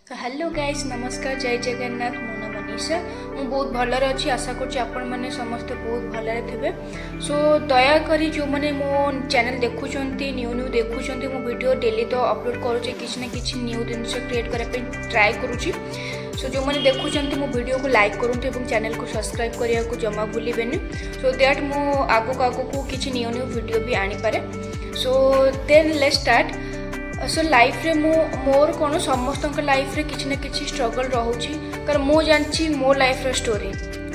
ତ hello guys, ନମସ୍କାର, ଜୟ ଜଗନ୍ନାଥ। ମୋ ନାଁ ମନୀଷା, ମୁଁ ବହୁତ ଭଲରେ ଅଛି। ଆଶା କରୁଛି ଆପଣମାନେ ସମସ୍ତେ ବହୁତ ଭଲରେ ଥିବେ। ସୋ ଦୟାକରି ଯେଉଁମାନେ ମୋ ଚ୍ୟାନେଲ୍ ଦେଖୁଛନ୍ତି, ନ୍ୟୁ ନ୍ୟୁ ଦେଖୁଛନ୍ତି, ମୁଁ ଭିଡ଼ିଓ ଡେଲି ତ ଅପଲୋଡ଼ କରୁଛି, କିଛି ନା କିଛି ନ୍ୟୁ ଜିନିଷ କ୍ରିଏଟ୍ କରିବା ପାଇଁ ଟ୍ରାଏ କରୁଛି। ସୋ ଯେଉଁମାନେ ଦେଖୁଛନ୍ତି, ମୋ ଭିଡ଼ିଓକୁ ଲାଇକ୍ କରନ୍ତୁ ଏବଂ ଚ୍ୟାନେଲକୁ ସବସ୍କ୍ରାଇବ୍ କରିବାକୁ ଜମା ଭୁଲିବେନି, ସୋ that ମୁଁ ଆଗକୁ ଆଗକୁ କିଛି ନ୍ୟୁ ନ୍ୟୁ ଭିଡ଼ିଓ ବି ଆଣିପାରେ। So then let's start. So ଲାଇଫ୍ରେ ମୁଁ ମୋର କ'ଣ, ସମସ୍ତଙ୍କ ଲାଇଫ୍ରେ କିଛି ନା କିଛି ଷ୍ଟ୍ରଗଲ୍ ରହୁଛି, କାରଣ ମୁଁ ଜାଣିଛି ମୋ ଲାଇଫ୍ର ଷ୍ଟୋରି।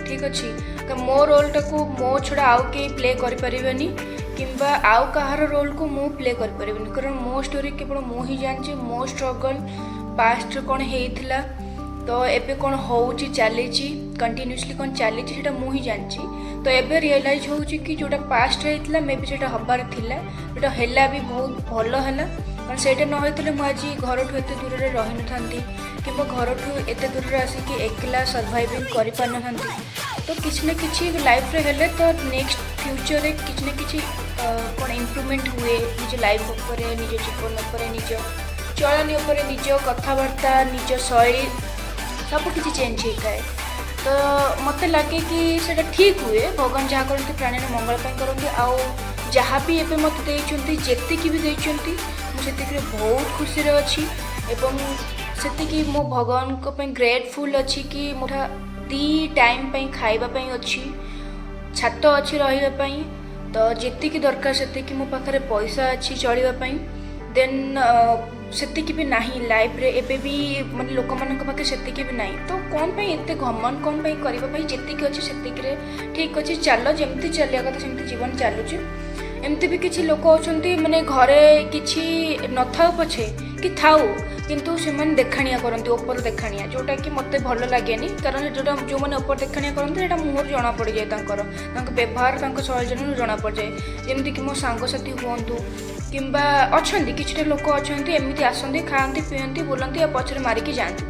ଠିକ୍ ଅଛି, ତ ମୋ ରୋଲ୍ଟାକୁ ମୋ ଛଡ଼ା ଆଉ କେହି ପ୍ଲେ କରିପାରିବେନି କିମ୍ବା ଆଉ କାହାର ରୋଲ୍କୁ ମୁଁ ପ୍ଲେ କରିପାରିବିନି, କାରଣ ମୋ ଷ୍ଟୋରି କେବଳ ମୁଁ ହିଁ ଜାଣିଛି। ମୋ ଷ୍ଟ୍ରଗଲ୍ ପାଷ୍ଟରେ କ'ଣ ହେଇଥିଲା, ତ ଏବେ କ'ଣ ହେଉଛି, ଚାଲିଛି, କଣ୍ଟିନ୍ୟୁଅସଲି କ'ଣ ଚାଲିଛି, ସେଇଟା ମୁଁ ହିଁ ଜାଣିଛି। ତ ଏବେ ରିଅଲାଇଜ୍ ହେଉଛି କି ଯେଉଁଟା ପାଷ୍ଟରେ ହେଇଥିଲା, ମେ ବି ସେଇଟା ହେବାର ଥିଲା। ଯେଉଁଟା ହେଲା ବି ବହୁତ ଭଲ ହେଲା, କାରଣ ସେଇଟା ନ ହେଇଥିଲେ ମୁଁ ଆଜି ଘରଠୁ ଏତେ ଦୂରରେ ରହିନଥାନ୍ତି କିମ୍ବା ଘରଠୁ ଏତେ ଦୂରରେ ଆସିକି ଏକଲା ସର୍ଭାଇଭିଂ କରିପାରିନଥାନ୍ତି। ତ କିଛି ନା କିଛି ଲାଇଫ୍ରେ ହେଲେ ତ ନେକ୍ସଟ ଫ୍ୟୁଚରରେ କିଛି ନା କିଛି କ'ଣ ଇମ୍ପ୍ରୁଭମେଣ୍ଟ ହୁଏ, ନିଜ ଲାଇଫ୍ ଉପରେ, ନିଜ ଜୀବନ ଉପରେ, ନିଜ ଚଳଣି ଉପରେ, ନିଜ କଥାବାର୍ତ୍ତା, ନିଜ ଶୈଳୀ, ସବୁ କିଛି ଚେଞ୍ଜ ହେଇଥାଏ। ତ ମୋତେ ଲାଗେ କି ସେଇଟା ଠିକ୍ ହୁଏ। ଭଗବାନ ଯାହା କରନ୍ତି, ପ୍ରାଣୀର ମଙ୍ଗଳ ପାଇଁ କରନ୍ତି। ଆଉ ଯାହା ବି ଏବେ ମୋତେ ଦେଇଛନ୍ତି, ଯେତିକି ବି ଦେଇଛନ୍ତି, ମୁଁ ସେତିକିରେ ବହୁତ ଖୁସିରେ ଅଛି ଏବଂ ସେତିକି ମୋ ଭଗବାନଙ୍କ ପାଇଁ ଗ୍ରେଟଫୁଲ୍ ଅଛି କି ମୋ 2 ଟାଇମ୍ ପାଇଁ ଖାଇବା ପାଇଁ ଅଛି, ଛାତ ଅଛି ରହିବା ପାଇଁ, ତ ଯେତିକି ଦରକାର ସେତିକି ମୋ ପାଖରେ ପଇସା ଅଛି ଚଳିବା ପାଇଁ। ଦେନ୍ ସେତିକି ବି ନାହିଁ ଲାଇଫ୍ରେ ଏବେ ବି, ମାନେ ଲୋକମାନଙ୍କ ପାଖରେ ସେତିକି ବି ନାହିଁ। ତ କ'ଣ ପାଇଁ ଏତେ ଘମଣ୍ଡ, କ'ଣ ପାଇଁ କରିବା ପାଇଁ? ଯେତିକି ଅଛି ସେତିକିରେ ଠିକ୍ ଅଛି, ଚାଲ। ଯେମିତି ଚାଲିବା କଥା ସେମିତି ଜୀବନ ଚାଲୁଛି। ଏମିତି ବି କିଛି ଲୋକ ଅଛନ୍ତି, ମାନେ ଘରେ କିଛି ନଥାଉ ପଛେ କି ଥାଉ, କିନ୍ତୁ ସେମାନେ ଦେଖାଣିଆ କରନ୍ତି, ଉପର ଦେଖାଣିଆ, ଯେଉଁଟାକି ମୋତେ ଭଲ ଲାଗେନି। କାରଣ ଯେଉଁଟା ଯେଉଁମାନେ ଉପର ଦେଖାଣିଆ କରନ୍ତି, ସେଇଟା ମୁହଁରୁ ଜଣାପଡ଼ିଯାଏ ତାଙ୍କର, ତାଙ୍କ ବ୍ୟବହାର, ତାଙ୍କ ଶୈଳୀରୁ ଜଣାପଡ଼ିଯାଏ। ଯେମିତିକି ମୋ ସାଙ୍ଗସାଥି ହୁଅନ୍ତୁ କିମ୍ବା ଅଛନ୍ତି, କିଛିଟା ଲୋକ ଅଛନ୍ତି ଏମିତି, ଆସନ୍ତି, ଖାଆନ୍ତି, ପିଅନ୍ତି, ବୁଲନ୍ତି ଆଉ ପଛରେ ମାରିକି ଯାଆନ୍ତି।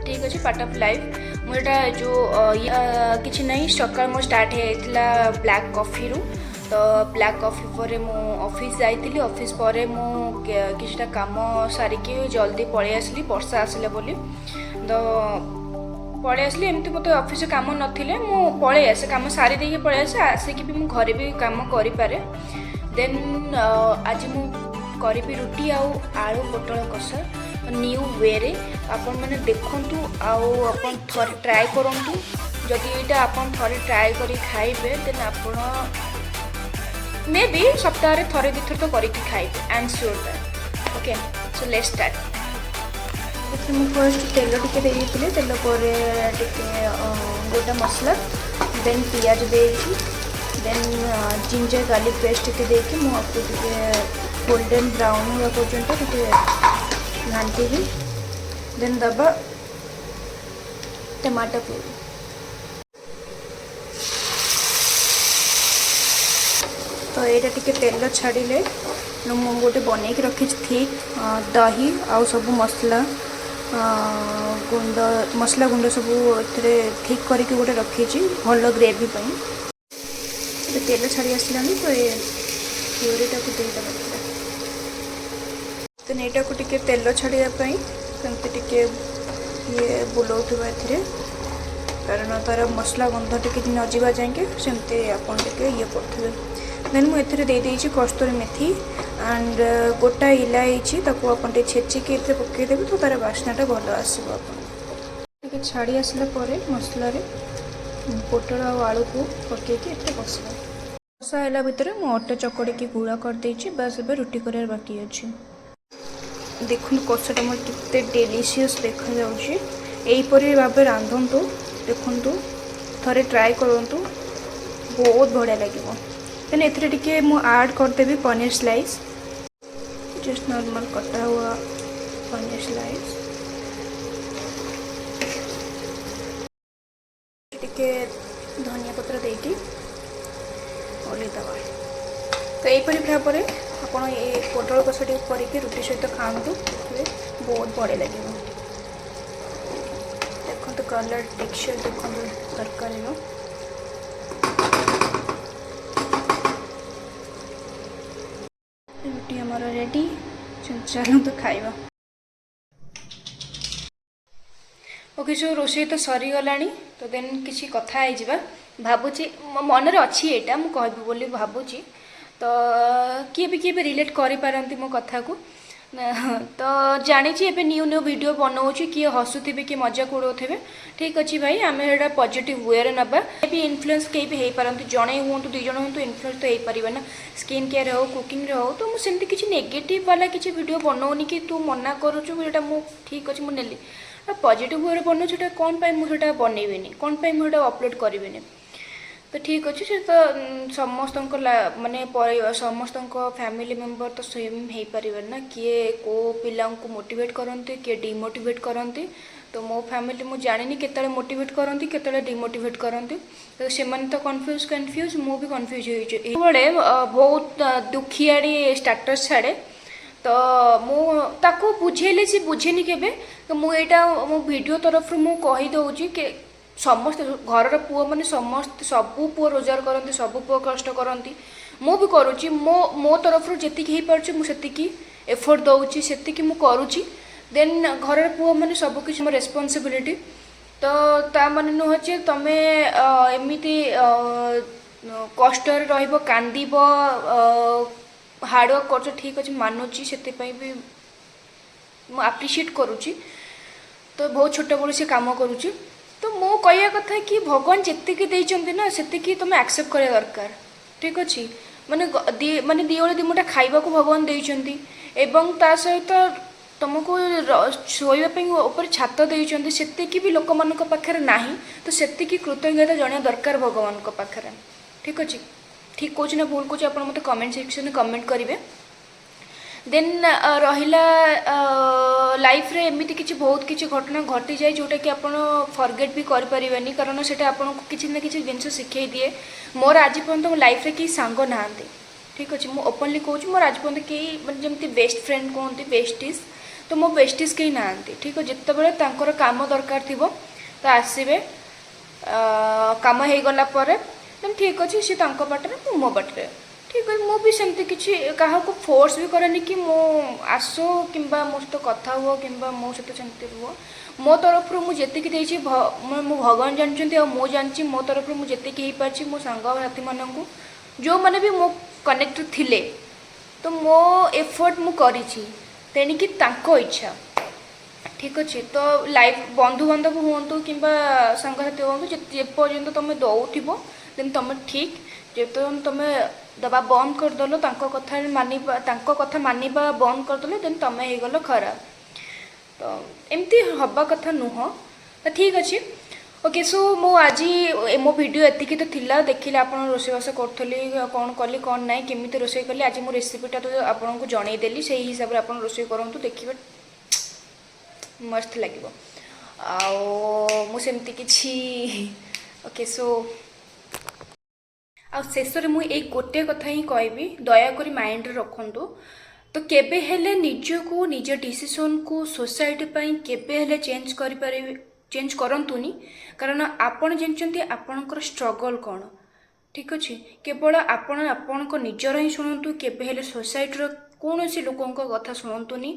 ଠିକ୍ ଅଛି, ପାର୍ଟ ଅଫ୍ ଲାଇଫ୍। ମୁଁ ଏଇଟା ଯେଉଁ କିଛି ନାହିଁ, ସକାଳ ମୋ ଷ୍ଟାର୍ଟ ହେଇଯାଇଥିଲା ବ୍ଲାକ୍ କଫିରୁ। ତ ବ୍ଲାକ୍ କଫି ପରେ ମୁଁ ଅଫିସ୍ ଯାଇଥିଲି। ଅଫିସ୍ ପରେ ମୁଁ କିଛିଟା କାମ ସାରିକି ଜଲ୍ଦି ପଳେଇ ଆସିଲି, ବର୍ଷା ଆସିଲା ବୋଲି ତ ପଳେଇ ଆସିଲି। ଏମିତି ମୋତେ ଅଫିସରେ କାମ ନଥିଲେ ମୁଁ ପଳେଇ ଆସେ, କାମ ସାରି ଦେଇକି ପଳେଇ ଆସେ। ଆସିକି ବି ମୁଁ ଘରେ ବି କାମ କରିପାରେ। ଦେନ୍ ଆଜି ମୁଁ କରିବି ରୁଟି ଆଉ ଆଳୁ ପୋଟଳ କଷା ନ୍ୟୁ ୱେରେ। ଆପଣମାନେ ଦେଖନ୍ତୁ ଆଉ ଆପଣ ଥରେ ଟ୍ରାଏ କରନ୍ତୁ। ଯଦି ଏଇଟା ଆପଣ ଥରେ ଟ୍ରାଏ କରି ଖାଇବେ, ଦେନ୍ ଆପଣ ମେ ବି ସପ୍ତାହରେ ଥରେ ଦୁଇଥର ତ କରିକି ଖାଇବେ। I am sure that. Okay, so let's start. ଏଥିରେ ମୁଁ ଫାର୍ଷ୍ଟ ତେଲ ଟିକେ ଦେଇଦେଇଥିଲି। ତେଲ ପରେ ଟିକେ ଗୋଟା ମସଲା, ଦେନ୍ ପିଆଜ ଦେଇଛି, ଦେନ୍ ଜିଞ୍ଜର ଗାର୍ଲିକ୍ ପେଷ୍ଟ ଟିକେ ଦେଇକି ମୁଁ ଆକୁ ଟିକେ ଗୋଲ୍ଡେନ୍ ବ୍ରାଉନ୍ ହେବା ପର୍ଯ୍ୟନ୍ତ ଟିକେ ଘାଣ୍ଟିବି। ଦେନ୍ ଦେବା ଟମାଟୋ ପ୍ୟୁରି। ତ ଏଇଟା ଟିକେ ତେଲ ଛାଡ଼ିଲେ ମୁଁ ଗୋଟେ ବନେଇକି ରଖିଛି ଥିକ୍ ଦହି ଆଉ ସବୁ ମସଲା ଗୁଣ୍ଡ, ମସଲା ଗୁଣ୍ଡ ସବୁ ଏଥିରେ ଥିକ୍ କରିକି ଗୋଟେ ରଖିଛି ଭଲ ଗ୍ରେଭି ପାଇଁ। ଏବେ ତେଲ ଛାଡ଼ି ଆସିଲାଣି, ତ ଏ ପ୍ୟୁରିଟାକୁ ଦେଇଦେବା ଏଥିରେ। ଦେନ୍ ଏଇଟାକୁ ଟିକେ ତେଲ ଛାଡ଼ିବା ପାଇଁ ସେମିତି ଟିକେ ଇଏ ବୁଲଉଥିବା ଏଥିରେ, କାରଣ ତା'ର ମସଲା ଗନ୍ଧ ଟିକେ ନ ଯିବା ଯାଏଁକେ ସେମିତି ଆପଣ ଟିକେ ଇଏ କରୁଥିବେ। ଦେନ୍ ମୁଁ ଏଥିରେ ଦେଇଦେଇଛି କସ୍ତୁରୀ ମେଥି ଆଣ୍ଡ ଗୋଟା ଇଲାଇଚି। ତାକୁ ଆପଣ ଟିକେ ଛେଚିକି ଏଥିରେ ପକାଇଦେବେ, ତ ତା'ର ବାସ୍ନାଟା ଭଲ ଆସିବ। ଆପଣ ଟିକେ ଛାଡ଼ି ଆସିଲା ପରେ ମସଲାରେ ପୋଟଳ ଆଉ ଆଳୁକୁ ପକାଇକି ଏଥିରେ କଷିବା। କଷା ହେଲା ଭିତରେ ମୁଁ ଅଟା ଚକଡ଼ିକି ଗୁଳା କରିଦେଇଛି। ବାସ୍, ଏବେ ରୁଟି କରିବାର ବାକି ଅଛି। ଦେଖନ୍ତୁ, କଷାଟା ମୋର କେତେ ଡେଲିସିୟସ୍ ଦେଖାଯାଉଛି। ଏହିପରି ଭାବେ ରାନ୍ଧନ୍ତୁ, ଦେଖନ୍ତୁ, ଥରେ ଟ୍ରାଏ କରନ୍ତୁ, ବହୁତ ବଢ଼ିଆ ଲାଗିବ। ଦେନ୍ ଏଥିରେ ଟିକେ ମୁଁ ଆଡ଼୍ କରିଦେବି ପନିର ସ୍ଲାଇସ୍, ଜଷ୍ଟ ନର୍ମାଲ୍ କଟା हुआ ପନିର ସ୍ଲାଇସ୍। ଟିକେ ଧନିଆ ପତ୍ର ଦେଇକି ଓହ୍ଲେଇଦେବା। ତ ଏହିପରି ଭାବରେ ଆପଣ ଏ ପୋଟଳ କଷାଟିକୁ କରିକି ରୁଟି ସହିତ ଖାଆନ୍ତୁ, ବହୁତ ବଢ଼ିଆ ଲାଗିବ। ଦେଖନ୍ତୁ, କଲର୍, ଟେକ୍ସଚର୍ ଦେଖନ୍ତୁ ତରକାରୀର। ରୁଟି ଆମର ରେଡ଼ି, ଚାଲନ୍ତୁ ଖାଇବା। ଓକେ, ସୋ ରୋଷେଇ ତ ସରିଗଲାଣି, ତ ଦେନ୍ କିଛି କଥା ହେଇଯିବା ଭାବୁଛି। ମୋ ମନରେ ଅଛି, ଏଇଟା ମୁଁ କହିବି ବୋଲି ଭାବୁଛି। ତ କିଏ ବି ରିଲେଟ୍ କରିପାରନ୍ତି ମୋ କଥାକୁ। ତ ଜାଣିଛି, ଏବେ ନ୍ୟୁ ନ୍ୟୁ ଭିଡ଼ିଓ ବନଉଛି, କିଏ ହସୁଥିବେ, କିଏ ମଜାକ ଉଡ଼ଉଥିବେ। ଠିକ୍ ଅଛି ଭାଇ, ଆମେ ସେଇଟା ପଜିଟିଭ୍ ୱେରେ ନେବା ବି। ଇନଫ୍ଲୁଏନ୍ସ କେହି ବି ହେଇପାରନ୍ତି, ଜଣେ ହୁଅନ୍ତୁ, ଦୁଇ ଜଣ ହୁଅନ୍ତୁ, ଇନଫ୍ଲୁଏନ୍ସ ତ ହେଇପାରିବେ ନା। ସ୍କିନ୍ କେୟାର ହଉ, କୁକିଂରେ ହଉ। ତ ମୁଁ ସେମିତି କିଛି ନେଗେଟିଭ୍ ବାଲା କିଛି ଭିଡ଼ିଓ ବନଉନି କି ତୁ ମନା କରୁଛୁ, ସେଇଟା ମୁଁ ଠିକ୍ ଅଛି, ମୁଁ ନେଲି। ପଜିଟିଭ୍ ୱେରେ ବନଉଛି, ସେଇଟା କ'ଣ ପାଇଁ ମୁଁ ସେଇଟା ବନେଇବିନି? କ'ଣ ପାଇଁ ମୁଁ ସେଇଟା ଅପଲୋଡ଼ କରିବିନି? ତ ଠିକ୍ ଅଛି, ସେ ତ ସମସ୍ତଙ୍କ ମାନେ ସମସ୍ତଙ୍କ ଫ୍ୟାମିଲି ମେମ୍ବର ତ ସେମ୍ ହେଇପାରିବେନି ନା। କିଏ କେଉଁ ପିଲାଙ୍କୁ ମୋଟିଭେଟ୍ କରନ୍ତି, କିଏ ଡିମୋଟିଭେଟ୍ କରନ୍ତି। ତ ମୋ ଫ୍ୟାମିଲି ମୁଁ ଜାଣିନି କେତେବେଳେ ମୋଟିଭେଟ୍ କରନ୍ତି, କେତେବେଳେ ଡିମୋଟିଭେଟ୍ କରନ୍ତି। ତ ସେମାନେ ତ କନଫ୍ୟୁଜ୍ କନଫ୍ୟୁଜ୍, ମୁଁ ବି କନଫ୍ୟୁଜ୍ ହେଇଛି। ଏଇବେଳେ ବହୁତ ଦୁଃଖିଆଣି ଷ୍ଟାଟସ୍ ଛାଡ଼େ, ତ ମୁଁ ତାକୁ ବୁଝେଇଲେ ସେ ବୁଝେନି କେବେ। ତ ମୁଁ ଏଇଟା ମୋ ଭିଡ଼ିଓ ତରଫରୁ ମୁଁ କହିଦେଉଛି କି ସମସ୍ତେ ଘରର ପୁଅମାନେ, ସମସ୍ତେ, ସବୁ ପୁଅ ରୋଜଗାର କରନ୍ତି, ସବୁ ପୁଅ କଷ୍ଟ କରନ୍ତି। ମୁଁ ବି କରୁଛି। ମୋ ମୋ ତରଫରୁ ଯେତିକି ହେଇପାରୁଛି, ମୁଁ ସେତିକି ଏଫୋର୍ଟ ଦେଉଛି, ସେତିକି ମୁଁ କରୁଛି। ଦେନ୍ ଘରର ପୁଅମାନେ ସବୁ କିଛି ମୋ ରେସ୍ପନ୍ସିବିଲିଟି। ତ ତା ମାନେ ନୁହଁ ଯେ ତମେ ଏମିତି କଷ୍ଟରେ ରହିବ, କାନ୍ଦିବ। ହାର୍ଡ଼ୱାର୍କ କରୁଛ, ଠିକ୍ ଅଛି, ମାନୁଛି, ସେଥିପାଇଁ ବି ମୁଁ ଆପ୍ରିସିଏଟ୍ କରୁଛି। ତ ବହୁତ ଛୋଟବେଳୁ ସେ କାମ କରୁଛି। ତ ମୁଁ କହିବା କଥା କି ଭଗବାନ ଯେତିକି ଦେଇଛନ୍ତି ନା, ସେତିକି ତୁମେ ଆକ୍ସେପ୍ଟ କରିବା ଦରକାର। ଠିକ୍ ଅଛି, ମାନେ ମାନେ ଦି ଓଳି ଦିମୁଠା ଖାଇବାକୁ ଭଗବାନ ଦେଇଛନ୍ତି ଏବଂ ତା ସହିତ ତୁମକୁ ଶୋଇବା ପାଇଁ ଉପରେ ଛାତ ଦେଇଛନ୍ତି। ସେତିକି ବି ଲୋକମାନଙ୍କ ପାଖରେ ନାହିଁ। ତ ସେତିକି କୃତଜ୍ଞତା ଜଣାଇବା ଦରକାର ଭଗବାନଙ୍କ ପାଖରେ। ଠିକ୍ ଅଛି, ଠିକ୍ କହୁଛି ନା ଭୁଲ କହୁଛି, ଆପଣ ମୋତେ କମେଣ୍ଟ ସେକ୍ସନରେ କମେଣ୍ଟ କରିବେ। ଦେନ୍ ରହିଲା, ଲାଇଫ୍ରେ ଏମିତି କିଛି ବହୁତ କିଛି ଘଟଣା ଘଟିଯାଏ, ଯେଉଁଟାକି ଆପଣ ଫରଗେଟ୍ ବି କରିପାରିବେନି, କାରଣ ସେଇଟା ଆପଣଙ୍କୁ କିଛି ନା କିଛି ଜିନିଷ ଶିଖେଇ ଦିଏ। ମୋର ଆଜି ପର୍ଯ୍ୟନ୍ତ ମୋ ଲାଇଫ୍ରେ କେହି ସାଙ୍ଗ ନାହାନ୍ତି। ଠିକ୍ ଅଛି, ମୁଁ ଓପନଲି କହୁଛି, ମୋର ଆଜି ପର୍ଯ୍ୟନ୍ତ କେହି, ମାନେ ଯେମିତି ବେଷ୍ଟ ଫ୍ରେଣ୍ଡ କୁହନ୍ତି, ବେଷ୍ଟିସ୍, ତ ମୋ ବେଷ୍ଟିସ୍ କେହି ନାହାନ୍ତି। ଠିକ୍ ଅଛି, ଯେତେବେଳେ ତାଙ୍କର କାମ ଦରକାର ଥିବ ତ ଆସିବେ, କାମ ହେଇଗଲା ପରେ ଦେନ୍ ଠିକ୍ ଅଛି, ସେ ତାଙ୍କ ବାଟରେ, ମୁଁ ମୋ ବାଟରେ। ଠିକ୍ ଅଛି, ମୁଁ ବି ସେମିତି କିଛି କାହାକୁ ଫୋର୍ସ ବି କରେନି କି ମୁଁ ଆସ କିମ୍ବା ମୋ ସହିତ କଥା ହୁଅ କିମ୍ବା ମୋ ସହିତ ସେମିତି ରୁହ। ମୋ ତରଫରୁ ମୁଁ ଯେତିକି ଦେଇଛି, ମୁଁ ଭଗବାନ ଜାଣିଛନ୍ତି ଆଉ ମୁଁ ଜାଣିଛି। ମୋ ତରଫରୁ ମୁଁ ଯେତିକି ହେଇପାରିଛି, ମୋ ସାଙ୍ଗସାଥିମାନଙ୍କୁ, ଯେଉଁମାନେ ବି ମୋ କନେକ୍ଟ ଥିଲେ, ତ ମୋ ଏଫର୍ଟ ମୁଁ କରିଛି। ତେଣିକି ତାଙ୍କ ଇଚ୍ଛା। ଠିକ୍ ଅଛି, ତ ଲାଇଫ୍ ବନ୍ଧୁବାନ୍ଧବ ହୁଅନ୍ତୁ କିମ୍ବା ସାଙ୍ଗସାଥି ହୁଅନ୍ତୁ, ଯେପର୍ଯ୍ୟନ୍ତ ତୁମେ ଦେଉଥିବ, ଦେନ୍ ତୁମେ ଠିକ୍। ଯେତେବେଳେ ତୁମେ ଦେବା ବନ୍ଦ କରିଦେଲ, ତାଙ୍କ କଥା ମାନିବା ବନ୍ଦ କରିଦେଲ, ଦେନ୍ ତୁମେ ହେଇଗଲ ଖରାପ। ତ ଏମିତି ହେବା କଥା ନୁହଁ। ତ ଠିକ୍ ଅଛି, ଓକେ, ସୋ ମୁଁ ଆଜି ମୋ ଭିଡ଼ିଓ ଏତିକି ତ ଥିଲା। ଦେଖିଲେ ଆପଣ, ରୋଷେଇବାସ କରୁଥିଲି, କ'ଣ କଲି, କ'ଣ ନାହିଁ, କେମିତି ରୋଷେଇ କଲି। ଆଜି ମୁଁ ରେସିପିଟା ତ ଆପଣଙ୍କୁ ଜଣେଇଦେଲି, ସେଇ ହିସାବରେ ଆପଣ ରୋଷେଇ କରନ୍ତୁ, ଦେଖିବେ ମସ୍ତ ଲାଗିବ। ଆଉ ମୁଁ ସେମିତି କିଛି, ଓକେ, ସୋ ଆଉ ଶେଷରେ ମୁଁ ଏଇ ଗୋଟିଏ କଥା ହିଁ କହିବି, ଦୟାକରି ମାଇଣ୍ଡରେ ରଖନ୍ତୁ। ତ କେବେ ହେଲେ ନିଜକୁ, ନିଜ ଡିସିସନକୁ ସୋସାଇଟି ପାଇଁ କେବେ ହେଲେ ଚେଞ୍ଜ କରିପାରିବେ, ଚେଞ୍ଜ କରନ୍ତୁନି। କାରଣ ଆପଣ ଜାଣିଛନ୍ତି ଆପଣଙ୍କର ଷ୍ଟ୍ରଗଲ୍ କ'ଣ। ଠିକ୍ ଅଛି, କେବଳ ଆପଣ ଆପଣଙ୍କ ନିଜର ହିଁ ଶୁଣନ୍ତୁ, କେବେ ହେଲେ ସୋସାଇଟିର କୌଣସି ଲୋକଙ୍କ କଥା ଶୁଣନ୍ତୁନି।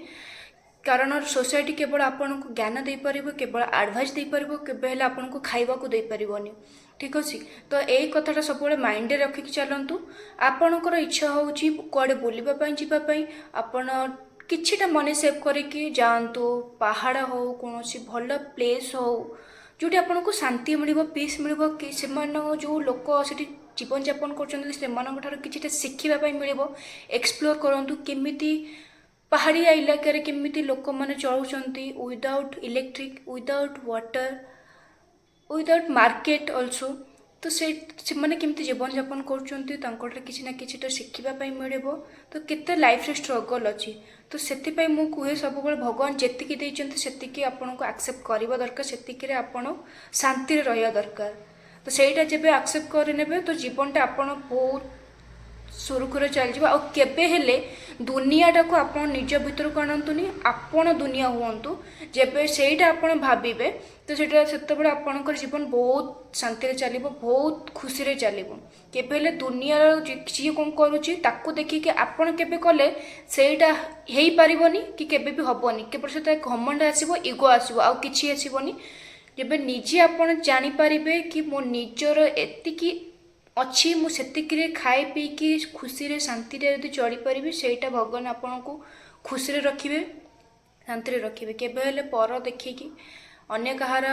କାରଣ ସୋସାଇଟି କେବଳ ଆପଣଙ୍କୁ ଜ୍ଞାନ ଦେଇପାରିବ, କେବଳ ଆଡ଼ଭାଇସ୍ ଦେଇପାରିବ, କେବେ ହେଲେ ଆପଣଙ୍କୁ ଖାଇବାକୁ ଦେଇପାରିବନି। ଠିକ୍ ଅଛି, ତ ଏଇ କଥାଟା ସବୁବେଳେ ମାଇଣ୍ଡରେ ରଖିକି ଚାଲନ୍ତୁ। ଆପଣଙ୍କର ଇଚ୍ଛା ହେଉଛି କୁଆଡ଼େ ବୁଲିବା ପାଇଁ ଯିବା ପାଇଁ, ଆପଣ କିଛିଟା ମନି ସେଭ୍ କରିକି ଯାଆନ୍ତୁ। ପାହାଡ଼ ହଉ, କୌଣସି ଭଲ ପ୍ଲେସ୍ ହଉ, ଯେଉଁଠି ଆପଣଙ୍କୁ ଶାନ୍ତି ମିଳିବ, ପିସ୍ ମିଳିବ, କି ସେମାନଙ୍କ ଯେଉଁ ଲୋକ ସେଠି ଜୀବନଯାପନ କରୁଛନ୍ତି, ସେମାନଙ୍କ ଠାରୁ କିଛିଟା ଶିଖିବା ପାଇଁ ମିଳିବ। ଏକ୍ସପ୍ଲୋର କରନ୍ତୁ, କେମିତି ପାହାଡ଼ିଆ ଇଲାକାରେ କେମିତି ଲୋକମାନେ ଚଳୁଛନ୍ତି, without electric, without water, without market also। ତ ସେ ସେମାନେ କେମିତି ଜୀବନଯାପନ କରୁଛନ୍ତି, ତାଙ୍କଠାରୁ କିଛି ନା କିଛିଟା ଶିଖିବା ପାଇଁ ମିଳିବ। ତ କେତେ ଲାଇଫରେ ଷ୍ଟ୍ରଗଲ୍ ଅଛି। ତ ସେଥିପାଇଁ ମୁଁ କୁହେ ସବୁବେଳେ, ଭଗବାନ ଯେତିକି ଦେଇଛନ୍ତି ସେତିକି ଆପଣଙ୍କୁ ଆକ୍ସେପ୍ଟ କରିବା ଦରକାର, ସେତିକିରେ ଆପଣ ଶାନ୍ତିରେ ରହିବା ଦରକାର। ତ ସେଇଟା ଯେବେ ଆକ୍ସେପ୍ଟ କରିନେବେ, ତ ଜୀବନଟା ଆପଣ ବହୁତ ସୁରୁଖୁରୁରେ ଚାଲିଯିବ। ଆଉ କେବେ ହେଲେ ଦୁନିଆଟାକୁ ଆପଣ ନିଜ ଭିତରକୁ ଆଣନ୍ତୁନି, ଆପଣ ଦୁନିଆ ହୁଅନ୍ତୁ। ଯେବେ ସେଇଟା ଆପଣ ଭାବିବେ, ତ ସେଇଟା ସେତେବେଳେ ଆପଣଙ୍କର ଜୀବନ ବହୁତ ଶାନ୍ତିରେ ଚାଲିବ, ବହୁତ ଖୁସିରେ ଚାଲିବ। କେବେ ହେଲେ ଦୁନିଆର ଯିଏ କ'ଣ କରୁଛି, ତାକୁ ଦେଖିକି ଆପଣ କେବେ କଲେ ସେଇଟା ହେଇପାରିବନି କି କେବେ ବି ହେବନି। କେବଳ ସେଟା ଘମଣ୍ଡ ଆସିବ, ଇଗୋ ଆସିବ, ଆଉ କିଛି ଆସିବନି। ଯେବେ ନିଜେ ଆପଣ ଜାଣିପାରିବେ କି ମୋ ନିଜର ଏତିକି ଅଛି, ମୁଁ ସେତିକିରେ ଖାଇ ପିଇକି ଖୁସିରେ ଶାନ୍ତିରେ ଯଦି ଚଳିପାରିବି, ସେଇଟା ଭଗବାନ ଆପଣଙ୍କୁ ଖୁସିରେ ରଖିବେ, ଶାନ୍ତିରେ ରଖିବେ। କେବେ ହେଲେ ପର ଦେଖିକି, ଅନ୍ୟ କାହାର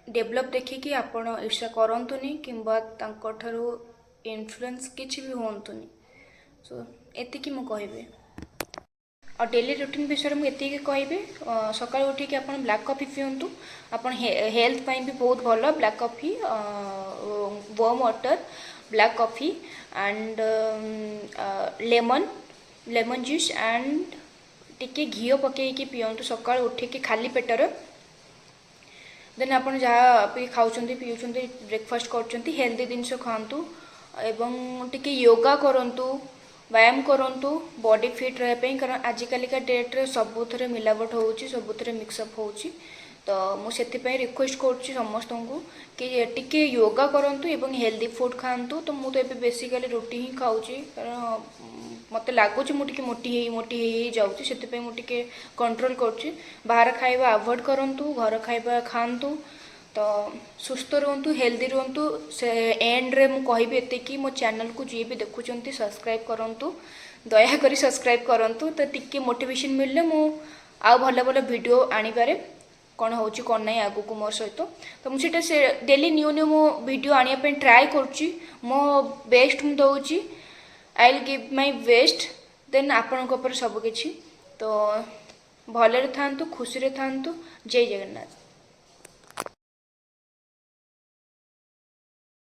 ଡେଭଲପ୍ ଦେଖିକି ଆପଣ ଈର୍ଷା କରନ୍ତୁନି କିମ୍ବା ତାଙ୍କଠାରୁ ଇନଫ୍ଲୁଏନ୍ସ କିଛି ବି ହୁଅନ୍ତୁନି। ସୋ ଏତିକି ମୁଁ କହିବି। ଆଉ ଡେଲି ରୁଟିନ୍ ବିଷୟରେ ମୁଁ ଏତିକି କହିବି, ସକାଳୁ ଉଠିକି ଆପଣ ବ୍ଲାକ୍ କଫି ପିଅନ୍ତୁ। ଆପଣ ହେଲ୍ଥ ପାଇଁ ବି ବହୁତ ଭଲ। Black coffee, warm water, black coffee and lemon juice and ଟିକେ ଘିଅ ପକେଇକି ପିଅନ୍ତୁ ସକାଳୁ ଉଠିକି ଖାଲି ପେଟରେ। ଦେନ୍ ଆପଣ ଯାହା ବି ଖାଉଛନ୍ତି, ପିଉଛନ୍ତି, ବ୍ରେକଫାଷ୍ଟ କରୁଛନ୍ତି, ହେଲ୍ଦି ଜିନିଷ ଖାଆନ୍ତୁ ଏବଂ ଟିକେ ୟୋଗା କରନ୍ତୁ, ବ୍ୟାୟାମ କରନ୍ତୁ ବଡି ଫିଟ୍ ରହିବା ପାଇଁ। କାରଣ ଆଜିକାଲିକା ଡେଟ୍ରେ ସବୁଥିରେ ମିଲାବଟ ହେଉଛି, ସବୁଥିରେ ମିକ୍ସଅପ୍ ହେଉଛି। ତ ମୁଁ ସେଥିପାଇଁ ରିକ୍ୱେଷ୍ଟ କରୁଛି ସମସ୍ତଙ୍କୁ କି ଟିକେ ୟୋଗା କରନ୍ତୁ ଏବଂ ହେଲ୍ଦି ଫୁଡ଼୍ ଖାଆନ୍ତୁ। ତ ମୁଁ ତ ଏବେ ବେସିକାଲି ରୁଟି ହିଁ ଖାଉଛି, କାରଣ ମୋତେ ଲାଗୁଛି ମୁଁ ଟିକେ ମୋଟି ହେଇ ହେଇ ଯାଉଛି। ସେଥିପାଇଁ ମୁଁ ଟିକେ କଣ୍ଟ୍ରୋଲ୍ କରୁଛି। ବାହାର ଖାଇବା ଆଭଏଡ଼ କରନ୍ତୁ, ଘର ଖାଇବା ଖାଆନ୍ତୁ। ତ ସୁସ୍ଥ ରୁହନ୍ତୁ, ହେଲ୍ଦି ରୁହନ୍ତୁ। ସେ ଏଣ୍ଡରେ ମୁଁ କହିବି ଏତିକି, ମୋ ଚ୍ୟାନେଲକୁ ଯିଏ ବି ଦେଖୁଛନ୍ତି, ସବସ୍କ୍ରାଇବ୍ କରନ୍ତୁ, ଦୟାକରି ସବସ୍କ୍ରାଇବ୍ କରନ୍ତୁ। ତ ଟିକେ ମୋଟିଭେସନ୍ ମିଳିଲେ ମୁଁ ଆଉ ଭଲ ଭଲ ଭିଡ଼ିଓ ଆଣିପାରେ। କ'ଣ ହେଉଛି, କ'ଣ ନାହିଁ ଆଗକୁ ମୋ ସହିତ, ତ ମୁଁ ସେଇଟା ସେ ଡେଲି ନ୍ୟୁ ନ୍ୟୁ ମୁଁ ଭିଡ଼ିଓ ଆଣିବା ପାଇଁ ଟ୍ରାଏ କରୁଛି। ମୋ ବେଷ୍ଟ ମୁଁ ଦେଉଛି। I will give my best. Then ଆପଣଙ୍କ ଉପରେ ସବୁକିଛି। ତ ଭଲରେ ଥାଆନ୍ତୁ, ଖୁସିରେ ଥାଆନ୍ତୁ। ଜୟ ଜଗନ୍ନାଥ।